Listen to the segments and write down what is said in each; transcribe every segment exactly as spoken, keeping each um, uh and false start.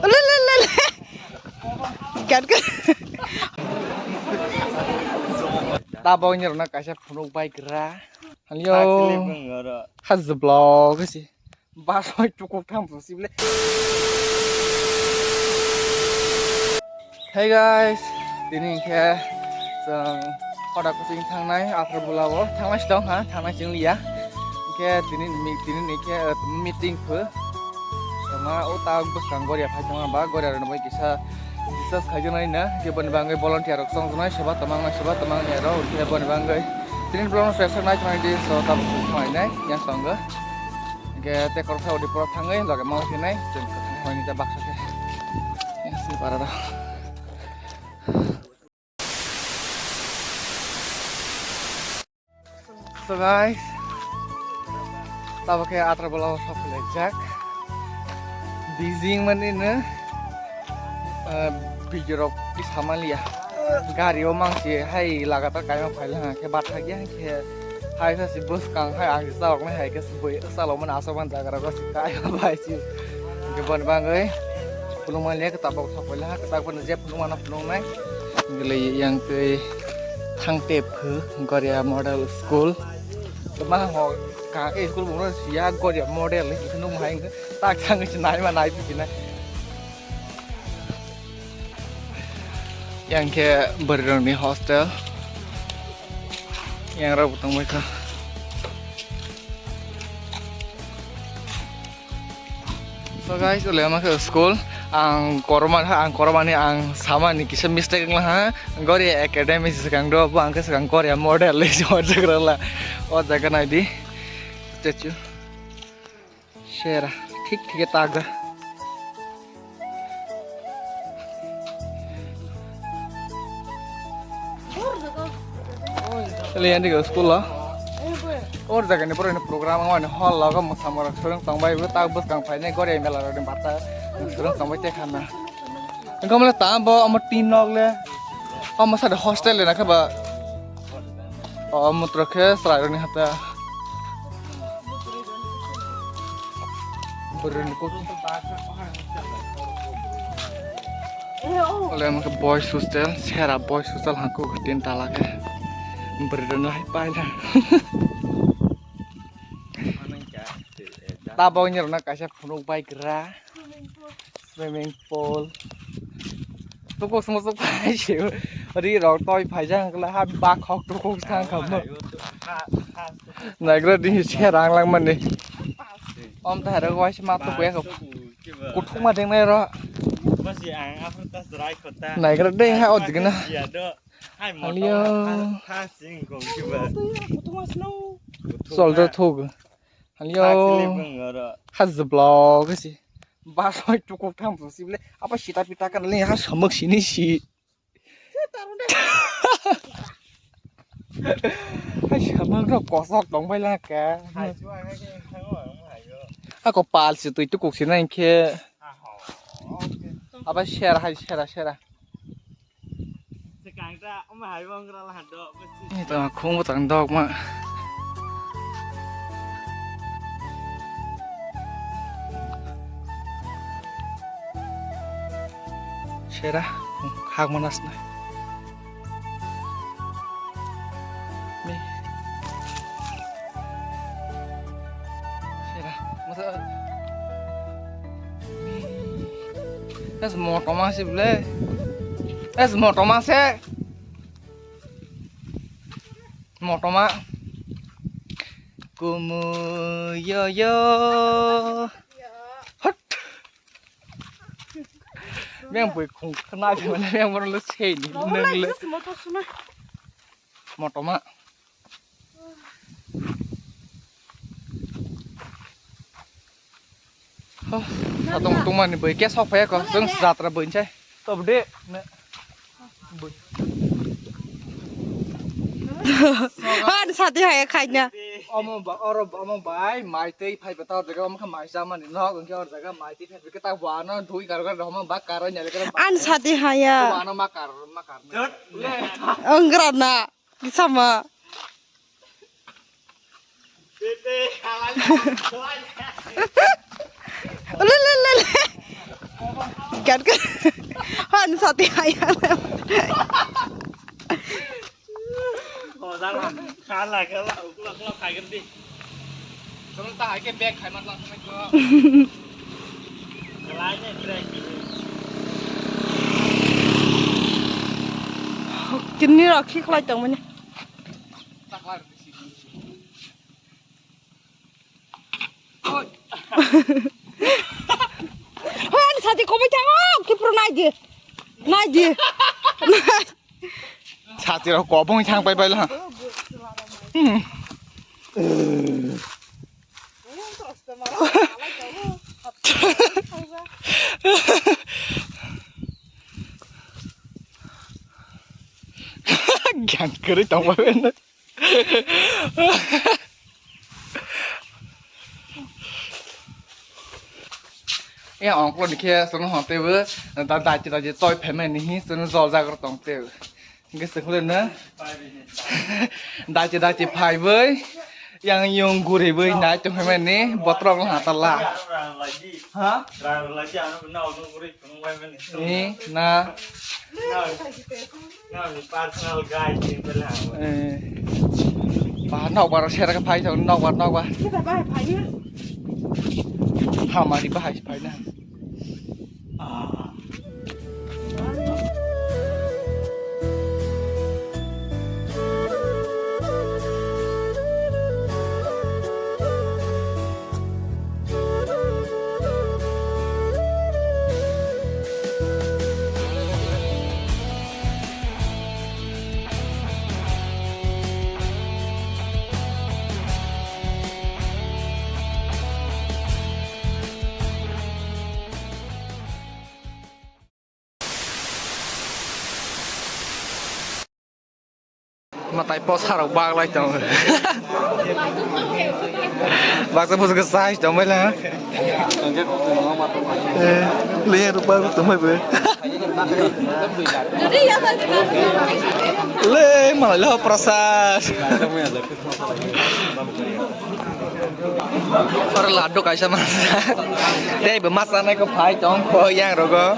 Le, le, le, le. Kat, kat. Tabok ni rwna kaisa phunuk bai gra. Halio. Hajblo kasi. Basoi tukuk thang pusi bile. Hey guys, tini khe chwng hoda kuching thangnai, aphar bula o thangnai si tong ha, thangnai chwng liya. Khe tini mi-, tini ni khe, uh, meeting phu. Tama o ta bwskang goria phai tongma ba goria rwna bai kisa discuss khaijaknai na, khe boni bagwi volunteer rok chongjaknai, soba tamang nai, soba tamang ni aro, khe boni bagwi tini vlog no sesok nai tongmani di, so tabuk sesok nai nai, yang song go. Hingke tei koroksa odi pora thangwi loge ma phinai chwng kwthang hwnwi ta baksa khe. Yang si para da. So guys, tabo khe Atharbula o sok philai jak. Bijing mani no, eh, video rok twi samaliya. Gari o mangsi hai lagatar kaima phaila hwnkhe bathakya hwnkhe. Hai khe se bwskang hai ang chaloknai hai khe se bui chalokmani aswk mani jaga rogo se kai bai se. Hingke boni bagwi phunukma le kwtal tabok thok paila ha kwtal bono je phunukmano phunuknai. Hingke le yang twi thangte phu Goria Model School. Kwbangma ho ka khe school bungno siya Goria Model hinwi phunukma hai hingke tak thangwi se naima nai phi sinai. Yang khe bwrwirokni hostel. Yang rok bo tongbai kha. So guys, ole ama khe school. Ang koroma, ang koromani ang samani kisa mistake wngla ha. Goria Academy se swkang do, bo ang khe swkang Goria Model le se o jaga rwla. O jaga naidi. Statue. Sera, thik thik tak da. Liyan di school lo. Or jaga ni borok ni program ang wani hall logo mwsamung rok swrwng tong bai bo tak bwskang phainai Goria mela rok ni bata swrwng tong bai te khana. Engkho mole ta bo omo tin nok le. Omo sade hostel le na khe ba. Omo tro khe chwrai rok ni hata. Bwrwi ni kok. Ole omo khe boys hostel, sera boys hostel hangko tin tala khe. Bwrwi rok no hai paila. Tabok ni rok no kaisa phunuk bai gra. Swimming pool. Tukuk sumuk suk phai se. Ri rok toi phai jang kla ha bak hok tukuk sang kha mo. Naigra di se rang lang mani. Om ta hero wai se ma tukuk ya. Kuthuk ma deng nai ro. Naigra dei ha o digna. Aliyo. Sol do thuk. Halio. Hajblo kasi. Basoi tukuk thang pusi bile. Apa sita pita kan le ha samuk sini si. Ha samuk rok kosok tong bai la ka. Ako pal si tui tukuk si nai khe. Apa sera hai sera sera. Ni tong khung bwtang dok ma. Sera khak manas na. Ni. Sera, masa. Es motoma si ble. Es motoma se. Motoma. Kumu yo yo. Hot. Meng bui khung khna de mane meng bono le sei ni nang le. Motoma. Ho, satong tongmani bui khe sok phaiya ko, chwng jatra bui sai. Tob de. An sati haya khaina. Omo ba, oro omo bai, mai tei phai bata jaga omo kha mai jamani nok, hwnkhe oro jaga mai tei phai bata wano dui kar kar omo ba karo nyale kar. An sati haya. Wano ma kar, ma kar. Angrana. Kisama. Tete, halal. Kat ka. Han sati hai. Kozang khala khala ukla ukla khai gandi. Kamu tak hai ke bag khai matla sampai ko. Kelai ne bag. Kini rakhi khlai tong mani. Taklar. Hoi, ani sati komai thango, kipro nai di. Nai di. Sati rok kobong thang pai pai la. Hmm. Gan kwrwi tong pai bai. Ya, ongklo ni khe, sono hon tebo, da, dachi, dachi, toi phaimani hi, sono jol jagra tong tebo. Hingke se khule na. Dachi, dachi phaibai, yang yung guribai, nai tong phaimani, botrok no hatala. Ha? Ni, na. Personal guide ni bela. Eh. Ba, nokbar sera ka phai thong, nokbar, nokbar. Kita bahai phai na. Hamari bahai phai na. Ah. Matai posa rok bag lai tongo. Baksa bwswk sai tong bai la. Eh, le rupa tong bai bo. Le malai lo prasad. Oro laddu kaisa manjak. Tei bo ma chanai kho phai tong kho yang rogo.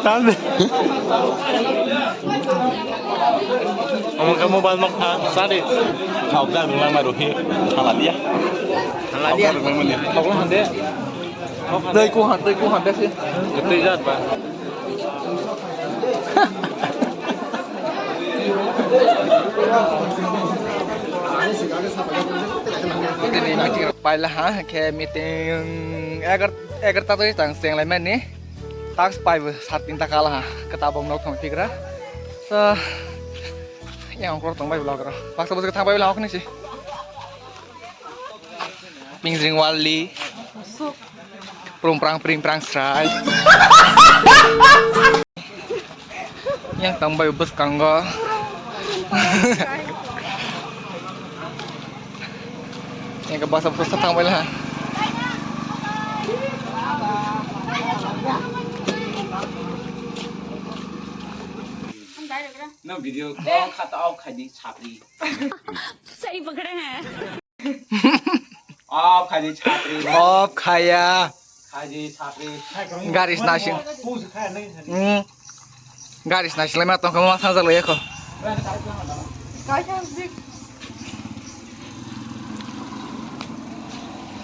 Tambe. Omo khe mobile nok tha sadi. Khao jak rwlang ma rw phi. Hala dia. Hala dia. Khao jak rwlang mani. Khao jak rwlang mani. Tei kuhan, tei kuhan, tei si. Kwtwi jat ba. Tini meeting rok paila ha, khe meeting egar, egarta twi tang cheng lai mani. Task paibo sat tinta kala ha, kwtabok nok thong tigra. So, yang ongkrok tong bai vlog ro. Baksa bwswk thang bai vlog ni si. Pingjring wali. Prung prang pring prang srai. Yang tong bai bwskango. Yang ke basa basa thang bai la. No video call khata off khai di chapri. Sai pakda hai. Off khai di chapri. Off khaya. Khai di chapri. Gari snasing. Hmm. Gari snasing lai ma tong kamo thang jalo yako.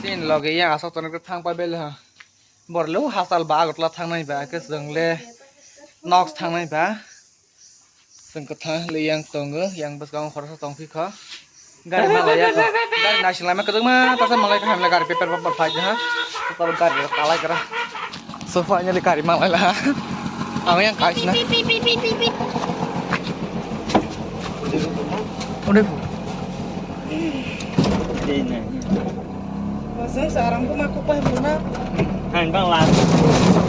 Sin loge ya asok tonek thang pa bel ha. Borlo hasal ba Agartala thangnai ba, ke chwng le nok thangnai ba. Chwng kwthang le yang tongo, yang bwskango khoroksa tongphi kho. Gari malai ya kho. Gari naising lama kwchwngma, tasa malai kha hamle gari paper paper phai ha. Tasa gari kalai kra. So finally gari malai la. Ang yang kaisna. Udah. Masuk seorang tuh aku paham mana? Hai, Bang, lah.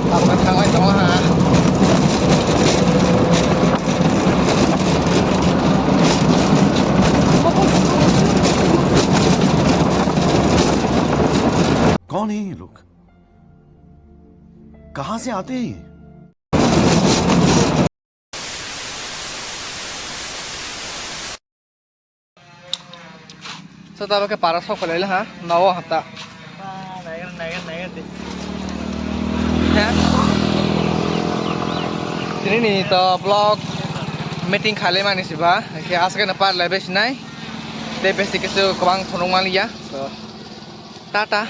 Apa tangan sama ha? कौन है ये लोग? कहाँ से आते हैं ये? So, tabo khe para sok kholai ha, nawo hata. Tini ni to vlog meeting khalai mani siba, khe asake na par lai besinai. Te besi kisu kwbang thunung maliya. So, tata.